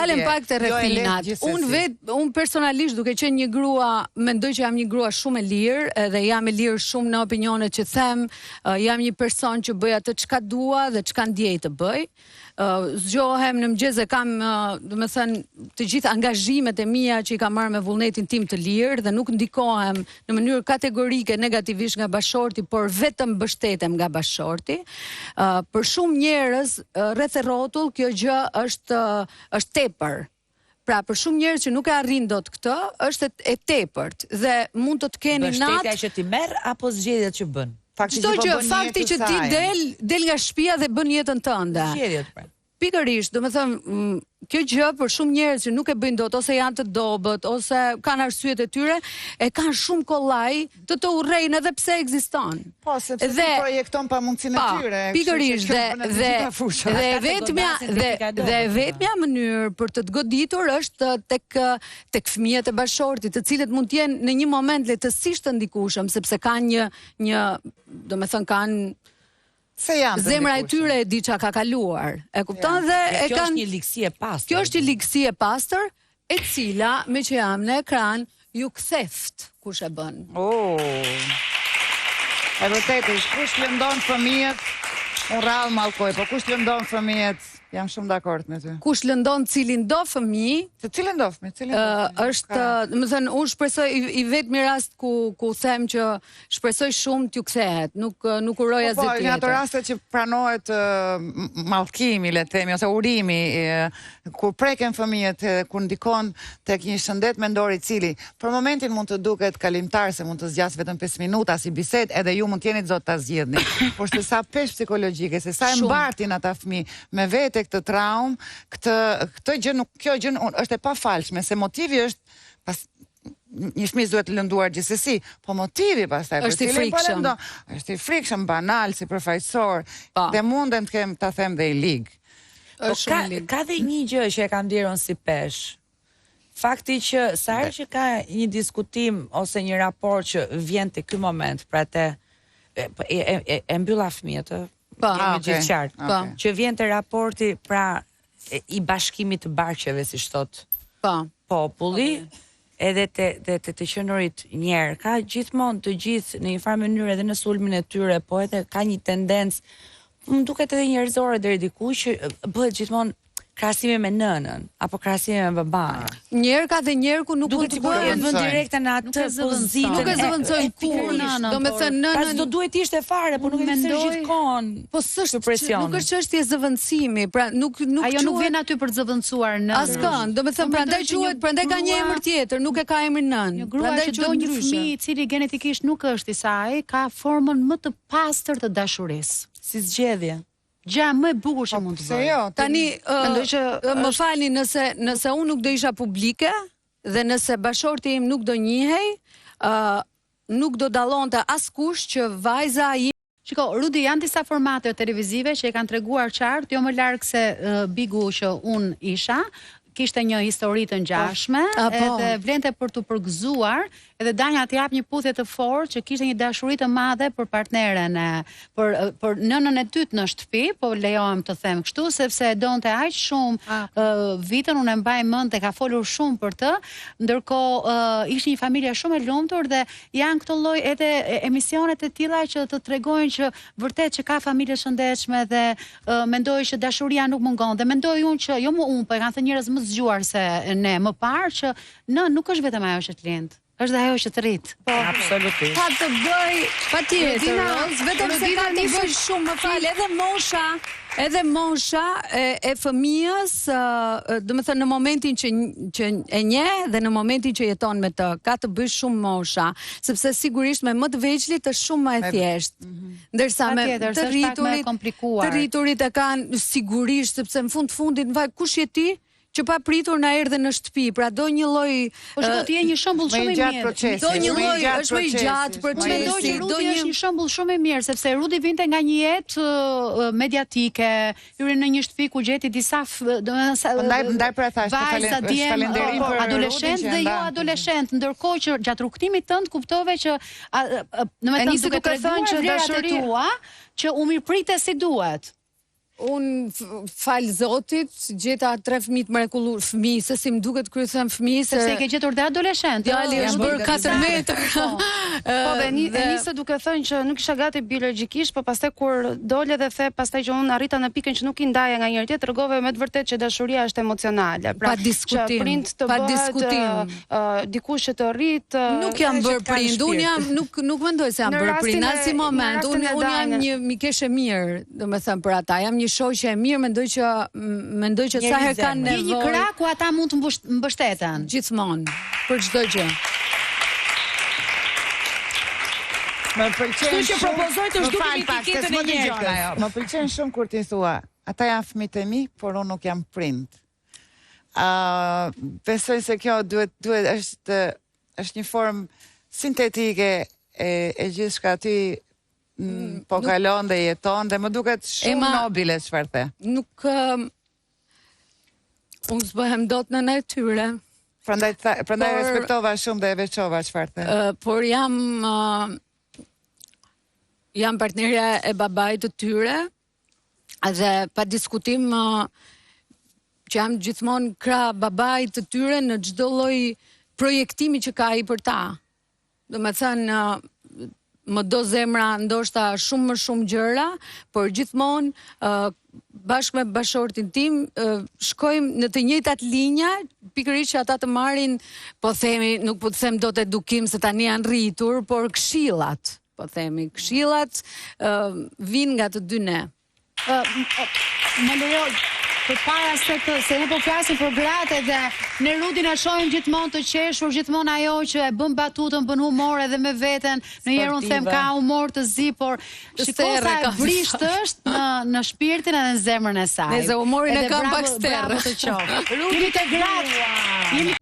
ndalem pak te jo e lehtë rrethinat. gjithsesi. Unë vet, unë personalisht duke qenë një grua, mendoj që jam një grua shumë e lirë, edhe jam e lirë shumë në opinionet që them, ë, jam një person që bëj atë çka dua dhe çka ndjej të bëj. Ë, zgjohem në mëngjes dhe kam, ë, domethënë, të gjithë angazhimet e mia që i kam marrë me vullnetin tim të lirë dhe nuk ndikohem në mënyrë kategorike negativisht nga bashorti, por vetëm mbështetem nga bashorti. Ë, për shumë njerëz ë, rreth e rrotull kjo gjë është ë, është tepër. Pra për shumë njerëz që nuk e arrin dot këtë, është e, e tepërt dhe mund të të keni Mbështetja natë që ti merr apo zgjedhjet që bën? Fakti Çdo që po gjë, bën fakti jetën që ti saj. del, del nga shtëpia dhe bën jetën tënde. Zgjedhjet pra. Pikërisht, do me thënë, mm, kjo gjë për shumë njerëz që nuk e bëjnë dot, ose janë të dobët, ose kanë arsyet e tyre, e kanë shumë kollaj të të urrejnë edhe pse ekziston. Po, sepse ti projekton pamundësinë e Pa, tyre. kështu që Pikërisht kjo dhe bën në të dhe gjitha fushat. dhe Ata të vetmja godasin te dhe pika dhe dobët, vetmja mënyrë për të të goditur është tek tek fëmijët e bashortit, të cilët mund të jenë në një moment lehtësisht të ndikueshëm sepse kanë një një, domethënë kanë Se janë të zemra e ndikueshëm. tyre e di çka ka kaluar. E kupton dhe Dhe e kjo është kanë një ligësi e pastër. Kjo është një ligësi e pastër, e cila me që jam në ekran ju ktheft kush e bën. Oh. E vërtetë është, kush lëndon fëmijët, unë rrallë mallkoj, po kush lëndon fëmijët, jam shumë dakord me ty. Kush lëndon cilin do fëmijë, Se cilin do fëmijë, cilin do ë, fëmijë? është, do të thënë, unë shpresoj i, i vetmi rast ku ku them që shpresoj shumë t'ju kthehet, nuk nuk uroj Po, asgjë po, në ato tjetër. raste që pranohet ë, m- mallkimi, le të themi, ose urimi, ë, kur preken fëmijët, ë, kur ndikon tek një shëndet mendor i cili për momentin mund të duket kalimtar se mund të zgjas vetëm 5 minuta si bisedë, edhe ju mund të jeni zot ta zgjidhni. Por se sa peshë psikologjike, se sa e Shumë. mbartin ata fëmijë me vete këtë traumë, këtë këtë gjë nuk kjo gjë nuk- është e pafalshme, se motivi është pas një fëmijë duhet lënduar gjithsesi, po motivi pastaj për Është i cilin po frikshëm. lëndon, është i frikshëm, banal, si përfaqësor, Po. dhe mundem të kem ta them dhe i lig. Po Është ka shumë lig. ka dhe një gjë që e kam ndjerë unë si peshë. Fakti që sa herë që ka një diskutim ose një raport që vjen te ky moment, pra te e, po, e, e, e, e mbylla fëmijët, ë. Po. Jemi Ah, okay. gjithë qartë. Po. Që vjen te raporti pra e, i bashkimit të barqeve, siç thot Po. populli, edhe te te te të qenurit njerë, ka gjithmonë të gjithë në një farë mënyrë edhe në sulmin e tyre, po edhe ka një tendencë, më duket edhe njerëzore deri diku që e, bëhet gjithmonë krahasimi me nënën apo krahasimi me babanë. Njerka dhe njerku nuk mund Duket të sikur e bëhen. vën direkte në Nuk atë e zëvendëson. pozitën. Nuk e zëvendësojnë kurrë. pikërisht. Do me thënë Pra nënën s'do duhet ishte fare, po nuk e di pse Mendoj- gjithkohon. Po s'është Ky presioni. nuk është çështje zëvendësimi, pra nuk nuk Ajo nuk quhet vjen aty për të zëvendësuar nënën. askënd, do me thënë Po prandaj mendoj që një quhet, prandaj ka një grua- emër tjetër, nuk e ka emrin nën. Një grua Prandaj që do quhet një ndryshe. fëmijë i cili genetikisht nuk është i saj, ka formën më të pastër të dashurisë. Si zgjedhje. Gjëja më e bukur që mund të Pse bëj. jo? ti- Tani ë, Mendoj që ë, më falni nëse nëse unë nuk do isha publike dhe nëse bashorti im nuk do njihej, ë nuk do dallonte askush që vajza ime Shiko, Rudi, janë disa formate televizive që e kanë treguar qartë, jo më larg se uh, Bigu që unë isha, kishte një histori të ngjashme, A, po. edhe vlente për t'u përgëzuar, edhe Danja të jap një puthje të fortë që kishte një dashuri të madhe për partneren e për për nënën e dytë në shtëpi, po lejohem të them kështu, sepse e donte aq shumë Ah. ë, vitën, unë e mbaj mend e ka folur shumë për të, ndërkohë ë, ishte një familje shumë e lumtur dhe janë këto lloj edhe e- emisionet e tilla që të tregojnë që vërtet që ka familje shëndetshme dhe ë, mendoj që dashuria nuk mungon dhe mendoj unë që jo më unë, po e kanë thënë njerëz më zgjuar se ne më parë që në nuk është vetëm ajo që të lind, është dhe ajo që të rrit. Po. Absolutisht. ka të bëj patjetër, Rudina- Roz, vetëm se Rudina ka të nisi- bëj shumë, më fal, edhe mosha, edhe mosha e, e fëmijës, ë, ë, do të thënë në momentin që që e njeh dhe në momentin që jeton me të, ka të bëj shumë mosha, sepse sigurisht me më të vegjlit është shumë më e thjeshtë. Ndërsa me Patjetër, të se është pak më e rriturit, komplikuar. të rriturit e kanë sigurisht sepse në fund të fundit, më fal, kush je ti? Që pa pritur na erdhe në shtëpi, pra do një lloj Po shiko, ti je një shembull Më i shumë i gjatë mirë. procesi, Do një më i lloj, gjatë është më i procesi, gjatë është më i Unë mendoj që procesi, Rudi do një është një shembull shumë i mirë sepse Rudi vinte nga një jetë ë, mediatike, hyri në një shtëpi ku gjeti disa, f- domethënë sa Ndaj ndaj pra thash, të vajza, falen- është djem, falënderim po, për Rudin adoleshent që e dhe jo ndan. adoleshent, ndërkohë që gjatë rrugëtimit tënd kuptove që a, a, E domethënë nisi duke duke thënë treguar që vlerat e dashuri- tua, që u mirëprite si duhet. Unë falë Zotit gjeta tre fëmijë të mrekullueshëm, fëmijë, se si më duket kur them fëmijë se Sepse i ke gjetur dhe adoleshent. Djali është bërë 4 metër. Po, po dhe ni, e nise duke thënë që nuk isha gati biologjikisht, po pastaj kur dole dhe the pastaj që unë arrita në pikën që nuk i ndaja nga njëri tjetri, tregove me të vërtetë që dashuria është emocionale. Pra, pa diskutim, që prind të pa bëhet diskutim. Uh, dikush që të rrit uh, Nuk jam bërë prind, unë jam nuk nuk mendoj se jam bërë prind në asnjë moment. Unë unë jam një mikeshë e mirë, domethënë për ata. Jam një shoqe e mirë, mendoj që mendoj që sa herë kanë nevojë. Je një krah ku ata mund të mbështeten. Gjithmonë, për çdo gjë. Më pëlqen. Kështu që propozoj të zhdukim etiketën e njerkës. Më pëlqen shumë kur ti thua, ata janë fëmijët e mi, por unë nuk jam prind. Ë, besoj se kjo duhet duhet është është një formë sintetike e e gjithçka ti mm, mm po kalon dhe jeton dhe më duket shumë Ema, nobile çfarë the. Nuk uh, unë s'bëhem dot nëna e tyre. Prandaj tha, prandaj por, respektova shumë dhe e veçova çfarë the. Uh, por jam uh, jam partnerja e babait të tyre Dhe pa diskutim që jam gjithmonë krah babait të tyre në çdo lloj projektimi që ka ai për ta. Domethënë, më do zemra ndoshta shumë më shumë gjëra, por gjithmonë bashkë me bashkëshortin tim shkojmë në të njëjtat linja, pikërisht që ata të marrin, po themi, nuk po të them dot edukim se tani janë rritur, por këshillat. Po themi, këshillat vijnë nga të dy ne. Më lejo, përpara se të, se ne po flasim për gratë edhe ne Rudin e shohim gjithmonë të qeshur, gjithmonë ajo që e bën batutën, bën humor edhe me veten, ndonjëherë unë them ka humor të zi, por shiko sa e brishtë është në në shpirtin edhe në zemrën e saj. Nëse humorin e kam pak sterrë. Bravo të qoftë. Jemi te gratë. Jemi.